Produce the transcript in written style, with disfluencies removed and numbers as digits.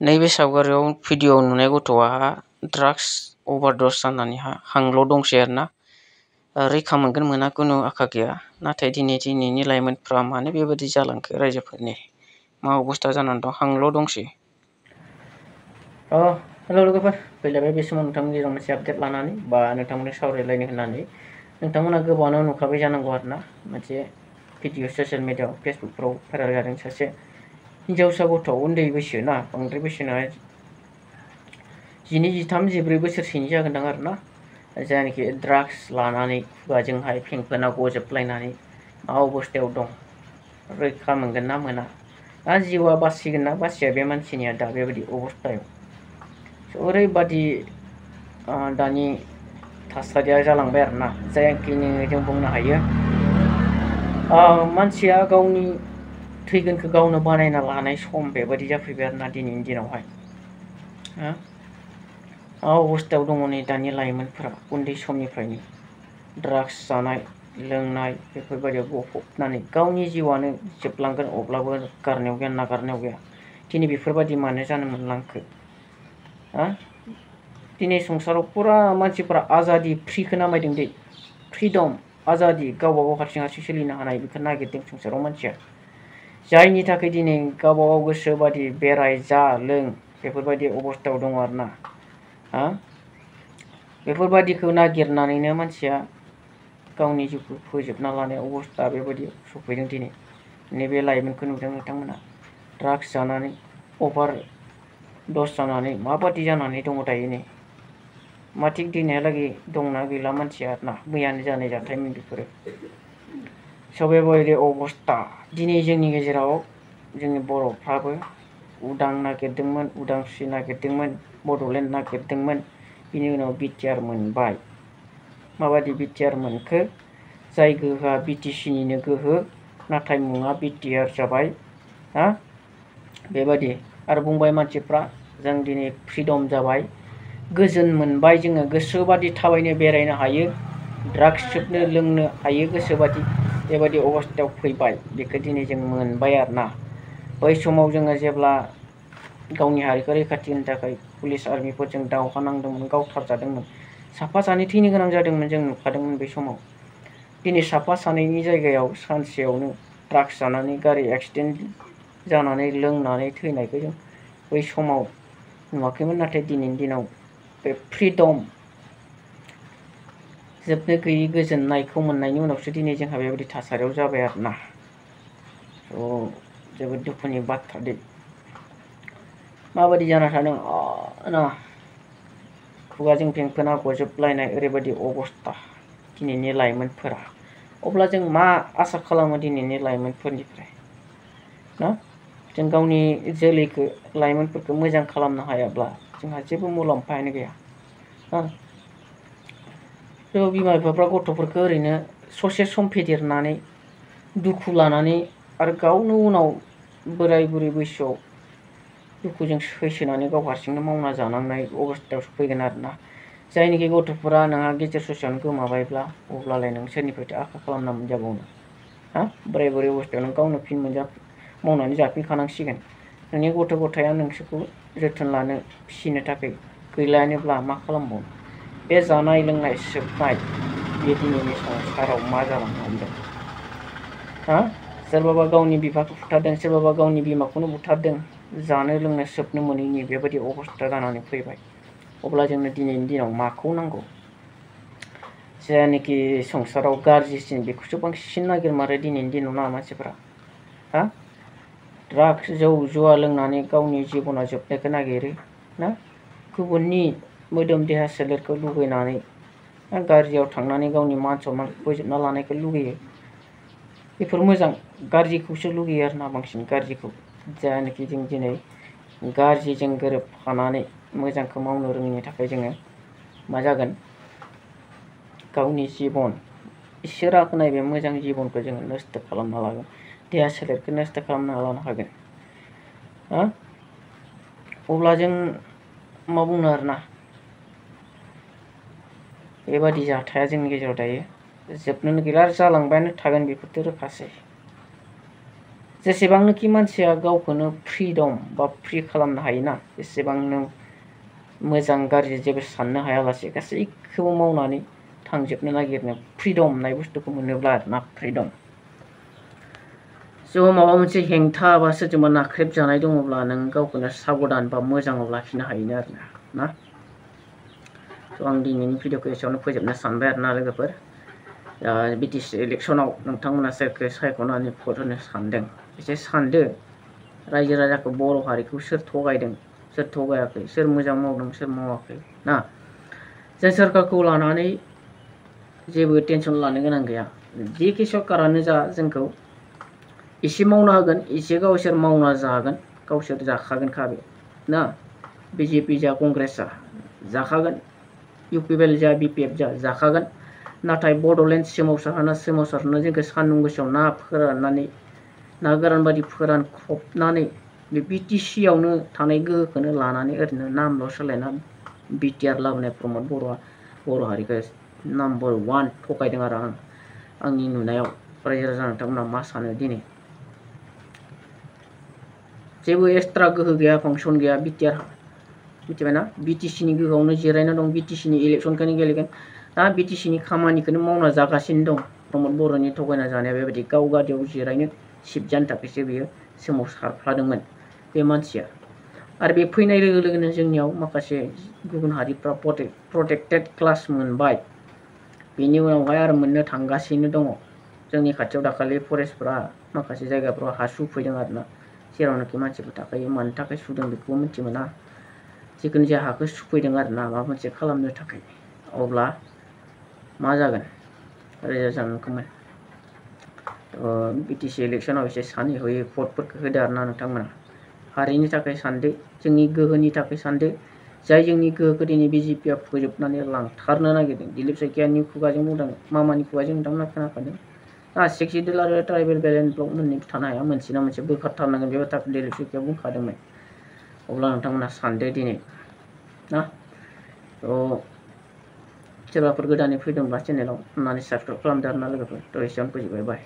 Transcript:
नैबे सावगारियाव भिडिअ नुनाय गथ'आ ड्राग्स अभारड'स जानानै हांल' दंसै आरोना रैखा मोनगोन मोना खुनु आखा गैया। नाथाय दिनैनि लाइमोनफ्रा मानो बेबायदि जालांखो रायजोफोरनि मा अबस्था जानानै दं हांल' दंसै। हेल' लोगोफोर फैलायबाय बे समाव नोंथांमोननि गेजेराव मोनसे आपडेट लानानै बा नोंथांमोनजों सावरायलायनो होननानै नोंथांमोना गोबाङानो नुखाबाय जानांगौ आरोना मोनसे भिडिअ ससियेल मिडियाआव फेसबुकफ्राव भाइरेल जादों सासे हिनजावसा गथ' उन्दै बैसो ना बांद्राय बैसो नङा 12, 13, 14 बोसोरसोनि जागोनदां आरोना जायनाखि ड्राग्स लानानै खुगाजोंहाय फेंफोना गजोबलायनानै मा अबस्थायाव दं रैखा मोनगोन ना मोना ना जिउआ बासिगोन ना बासिया बे मानसिनिया दा बेबायदि अबस्थायाव ओरैबादि दानि थासारिया जालांबाय आरोना जायखिनि जों बुंनो हायो मानसिया गावनि थैगोनखौ गावनो बानायना लानाय सम बेबायदि जाफैबाय आरोना दिनैनि दिनावहाय मा अबस्थायाव दङ नै दानि लाइमोनफोरा उन्दै समनिफ्रायनो ड्राग्स जानाय लोंनाय बेफोरबायदियाव गफबनानै गावनि जिउआनो जोबलांगोन अब्लाबो गारनायाव गैया नागारनायाव गैया। दिनै बेफोरबायदि मानो जानो मोनलांखो दिनै संसाराव फुरा मानसिफोरा आजादि फ्रिखौ नामायदों दे फ्रिदम आजादि गावबागाव हारसिं सोलिनो हानाय बेखौ नागिरदों संसाराव मानसिया जायनि थाखाय दिनै गावबागाव गोसो बादि बेराय जा लों बेफोरबायदि अबस्थायाव दङ आरोना बेफोरबायदिखौ नागिरनानैनो मानसिया गावनि जिउखौ फोजोबना लानाय अबस्था बेबायदि सफैदों दिनै नैबे लाइमोनखौ नुदों नोंथांमोना ड्राग्स जानानै अभारड'स जानानै माबादि जानानै दङ दायो नै मा थिग दिनैहालागै दंना गैला मानसिया आरोना मैयानो जानाय जाथायमोन बेफोरो स' बेबायदि अबस्था दिनै जोंनि गेजेराव जोंनि बर'फ्राबो उदां नागिरदोंमोन उदांस्रि नागिरदोंमोन बड'लेण्ड नागिरदोंमोन बिनि उनाव बिटिआर मोनबाय माबादि बिटिआर मोनखो जाय गोहोआ बिटिसिनिनो गोहो नाथाय मुङा बिटिआर जाबाय बेबादि आरो बुंबाय मानसिफ्रा जों दिनै फ्रिदम जाबाय गोजोन मोनबाय जोङो गोसोबादि थाबायनो बेरायनो हायो ड्राग्स सोबनो लोंनो हायो गोसोबादि बेबायदि अबस्थायाव फैबाय बेखौ दिनै जों मोनबाय आरोना बै समाव जोङो जेब्ला गावनि हारिखौ रैखाथि होनो थाखाय पुलिस आर्मिफोरजों दावहा नांदोंमोन गावथारजादोंमोन साफा सानै थैनो गोनां जादोंमोन जों नुखादोंमोन बै समाव दिनै साफा सानैनि जायगायाव सानसेयावनो ड्राग्स जानानै गारि एक्सिडेन्ट जानानै लोंनानै थैनायखौ जों बै समाव नुवाखैमोन नाथाय दिनैनि दिनाव बे फ्रिदम जोबनो गैयै गोजोननायखौ मोननायनि उनावसो दिनै जोंहा बेबायदि थासारियाव जाबाय आरोना जोबोद दुखुनि बाथ्रा दे माबायदि जाना थादों ना खुगाजों फेंफोना गजोबलायनाय ओरैबायदि अबस्था दिनैनि लाइमोनफोरा अब्ला जों मा आसा खालामो दिनैनि लाइमोनफोरनिफ्राय ना जों गावनि जोलैखौ लाइमोनफोरखौ मोजां खालामनो हायाब्ला जोंहा जेबो मुलाम्फायानो गैया थ' बिमा बिफाफ्रा गथ'फोरखौ ओरैनो ससे सम फेदेरनानै दुखु लानानै आरो गावनो उनाव बोराय बुरै बैसोआव दुखुजों सैसोनानै गाव हारसिंनो मावना जानांनाय अबस्थायाव सफैगोन आरोना जायनिखि गथ'फोरा नोंहा गेजेर ससेयावनो गोमाबायब्ला अब्लालाय नों सोरनिफ्रायथो आखा खालामना मोनजाबावनो बोराय बुरै अबस्थायाव नों गावनो फिन मावनानै जाफिनखानांसिगोन नोंनि गथ' गथाया नोंसोरखौ जोथोन लानो फिसिनो थाखाय गैलायानोब्ला मा खालामबावनो बे जानाय लोंनाय सोबनाय बे दिनैनि संसाराव मा जालांनो हमदों सोरबाबा गावनि बिफाखौ बुथारदों सोरबाबा गावनि बिमाखौनो बुथारदों जानो लोंनो सोबनो मोनैनि बेबायदि अबस्था जानानै फैबाय अब्ला जोंनो दिनैनि दिनाव माखौ नांगौ जायनाखि संसाराव गाज्रिसिन बेखौसो बांसिन नागिरमारो दिनैनि दिनाव ना मानसिफोरा ड्राग्स जौ जुवा लोंनानै गावनि जिबना जोबनायखौ नागिरो ना गुबुननि मोदोम देहा सोलेरखौ लुगैनानै गाज्रियाव थांनानै गावनि मान सन्मानखौ फोजोबना लानायखौ लुगैयो बेफोर मोजां गाज्रिखौसो लुगैयो आरोना बांसिन गाज्रिखौ जायनाखि जों दिनै गाज्रिजों गोरोबफानानै मोजांखौ मावनो रोङिनि थाखाय जोङो मा जागोन गावनि जिबन इसोरा होनाय बे मोजां जिबनखौ जोङो नस्थ' खालामना लागोन देहा सोलेरखौ नस्थ' खालामना लानो हागोन अब्ला जों मा बुंनो आरोना बेबादि जाथाया जोंनि गेजेराव दायो जोबनोनो गैला आरो जालांबायानो थागोन बेफोरथ' रोखासै जेसेबांनोखि मानसिया गावखौनो फ्रिदम बा फ्रि खालामनो हायोना एसेबांनो मोजां गाज्रि जेबो साननो हायालासे गासैखौबो मावनानै थांजोबनो नागिरनो फ्रिदम होननाय बुस्थुखौ मोनोब्ला आरोना फ्रिदम। स' माबा मोनसे हेंथा बा सोरजोंबा नाख्रेब जानाय दङब्ला नों गावखौनो साबधान बा मोजाङाव लाखिनो हायोनो आरोना ना। स' आं दिनैनि भिडिअखौ एसेयावनो फोजोबनो सानबाय आरोना लोगोफोर। बिटिसि इलेक्सनाव नोंथांमोना सोरखौ सायख'नानै भट होनो सानदों एसे सानदो। रायजो राजाखौ बर' हारिखौ सोर थगायदों सोर थगायाखै सोर मोजां मावदों सोर मावाखै ना। जों सोरखारखौ लानानै जेबो टेनसन लानो गोनां गैया। जेखि सरकारानो जा जोंखौ एसे मावना होगोन एसे गावसोर मावना जागोन गावसोर जाखागोनखा बे ना। बिजेपि जा कंग्रेस जा जाखागोन, इउपिपिएल जा बिपिएफ जा जाखागोन। नाथाय बड'लेण्ड सोमावसारनो जोंखौ सान्दुं गोसायाव ना फोराननानै ना गोरान बायदि फोरानख्रबनानै बे बिटिसियावनो थानाय गोहोखौनो लानानै ओरैनो नामल' सोलायना बिटिआर लाबोनाय प्रमद बर'आ बर' हारिखौ नाम्बार 1 थगायदों आरो आंनि नुनायाव। रायजो राजा नोंथांमोना मा सानो दिनै? जेबो एक्सट्रा गोहो गैया फांसन गैया बिटिआर मिथिबायना। बिटिसिनि गोहोआवनो जिरायना दं, बिटिसिनि इलेक्सनखौनो गेलेगोन। दा बिटिसिनि खामानिखौनो मावना जागासिनो दं प्रमद बर'नि थगायना जानाया। बेबायदि गाव गादियाव जिरायनो सिट जानो थाखायसो बियो सोमावसारफ्लादोंमोन बे मानसिया। आरो बे फैनाय लोगो लोगोनो जोंनियाव माखासे गुबुन हारिफ्रा प्रटेक्टेड क्लास मोनबाय। बेनि उनावहाय आरो मोननो थांगासिनो दङ। जोंनि खाथियाव दाखालि फरेस्टफ्रा माखासे जायगाफ्राव हा सुफैदों आरोना। जेरावनोखि मानसिफोर थाखायो मानो थाखाय सुदों बेखौबो मिथि मोना। जिखुनु जाया हाखौ सुफैदों आरोना माबा मोनसे खालामनो थाखाय। अब्ला मा जागोन रायजो राजा नोंथांमोन? बिटिसि इलेक्सनाव एसे सानै हयै भटफोरखौ होदो आरोना नोंथांमोना। हारिनि थाखाय सानदो, जोंनि गोहोनि थाखाय सानदो। जाय जोंनि गोहोखौ दिनै बिजेपिआ फोजोबनानै लांथारनो नागिरदों। दिलीप सायखियानि खुगाजों बुंदों, मामानि खुगाजों नोंथांमोना खोनाखादों। 60 डिल आरो ट्राइबेल बेलेन्स ब्लक मोननैबो थानो हाया, मोनसे ना मोनसे बोखारथारनांगोन बे बाथ्राखौ दिलीप सायखिया बुंखादोंमोन। अब्ला नोंथांमोना सानदो दिनै ना। सोरबाफोर गोदानै फैदोंब्ला चेनेलाव अननानै साबस्क्राइब खालामदो आरोना लोगोफोर। एसेयावनो फोजोबबाय, बाय।